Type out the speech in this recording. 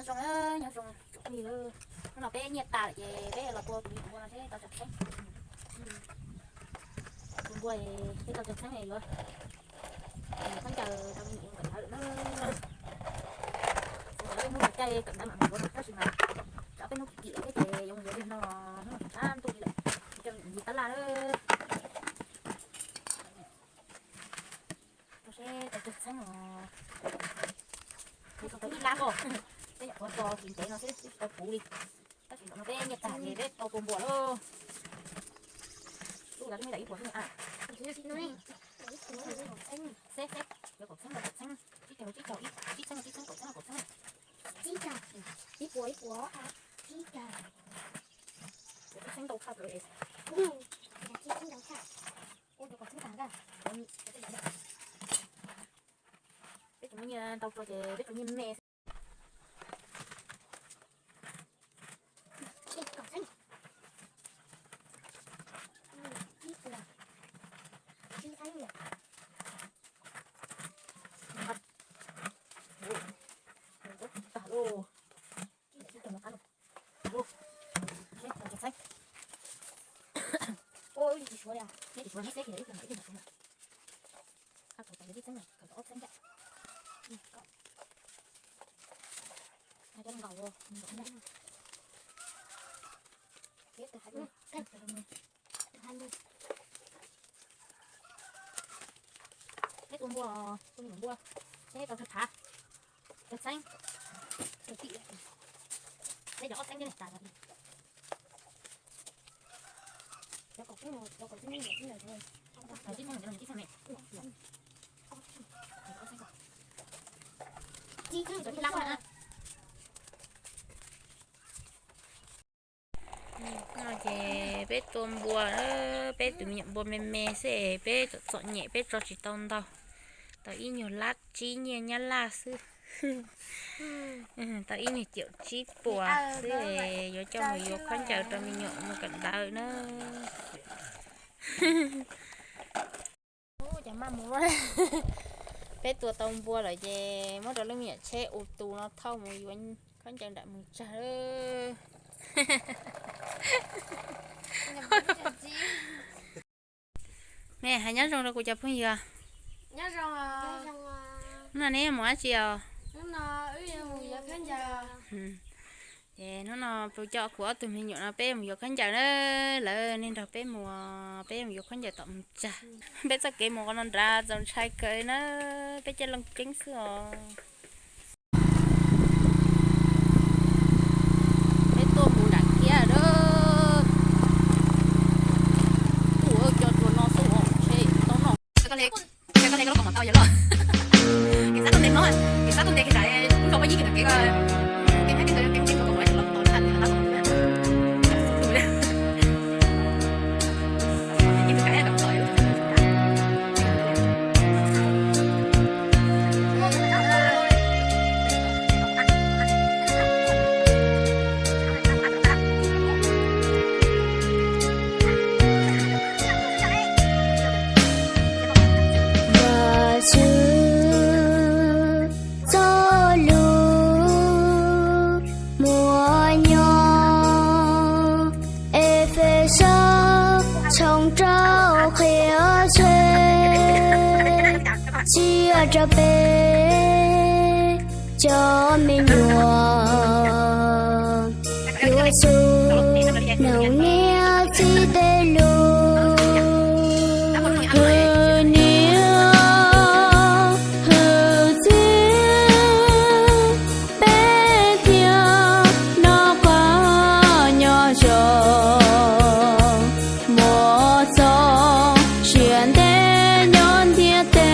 Zoo, nyob zoo tsoom phooj ywg, hnub no peb nyiaj tas lawm ces peb los tua tus me nyuam npua no seb tau cog txheeb. Tus npua peb tau cog txheeb yuav khaub ncaws rau me nyuam nkawm ntawv lawm na. Txawm peb hnub no caij kawm ntawv mam mus yuav, tab sis mas tsam peb hnub kim kim thiab ces yuav mus yuav li no, hnub no tshab ntuj li lawm, coj me nyuam mus tab laj na. Seb tau cog txheeb os. Kuv tau ib lab os. Peb nyuam qhuav tso tsis ntev no xwb, twb tsis tau puv li. Tab sis zaum no peb nyiaj tag ces peb tau tua npua lawm. Lub lawv twb me dam ib puas xwb ne. Seb seb, yuav kaum txheeb, kaum txheeb, tsib caug, tsib caug, tsib txheeb, tsib txheeb, kaum txheeb, kaum txheeb. Tsib caug, ib puas, ib puas, tsib caug. Tsib txheeb ntau tshaj plaws. Tsib txheeb ntau tshaj. Ua rau kaum txheeb tag. Peb tsis muaj nyiaj ntau tso ces peb tso nyiaj me. Peb tua npua, tua me nyuam npua, peb tau rau thav, rau txheeb, rau tim, peb cov ob txheeb thiab ne tas. No ces peb tua npua, peb tus me nyuam npua me me xwb, peb txom txom nyem peb tso tsis tau ntau. Tau ib nyuag lab tsib nyiaj nyab laj xwb. Tau ib nyuag caum tsib puas xwb, yuav coj mus yuav khaub ncaws rau me nyuam mus kawm ntawv na. Peb tua tau npua lawm ces muab rau lub me nyuam tsheb ua tus no thauj mus yuav khaub ncaws nram mus tsag. Me hais nyob zoo rau kuv cov phooj ywg. Hnub no neb mus dab tsi os? Ces hnub no kuv coj kuv ob tug me nyuam no peb mus yuav khaub ncaws na. Lawv nej nrog peb mus, peb mus yuav khaub ncaws tom mus tsag. Peb txoj kev mus qhov no nrad txaus ntshai kawg na, peb caij looj ceeb xwb os. Peb tuaj mus nram kiab lawm. Tus cov tuag no xwb os, ntshe tau noj. Vajtswv txoj lus muaj nyob Efexus tshooj rau qhia tseg tsiaj rau peb cov me nyuam yuav tsum hloov niam txiv tej lus, hwm niam hwm txiv, peb thiaj noj qab nyob zoo, mus txog sia ntev nyob ntiaj teb.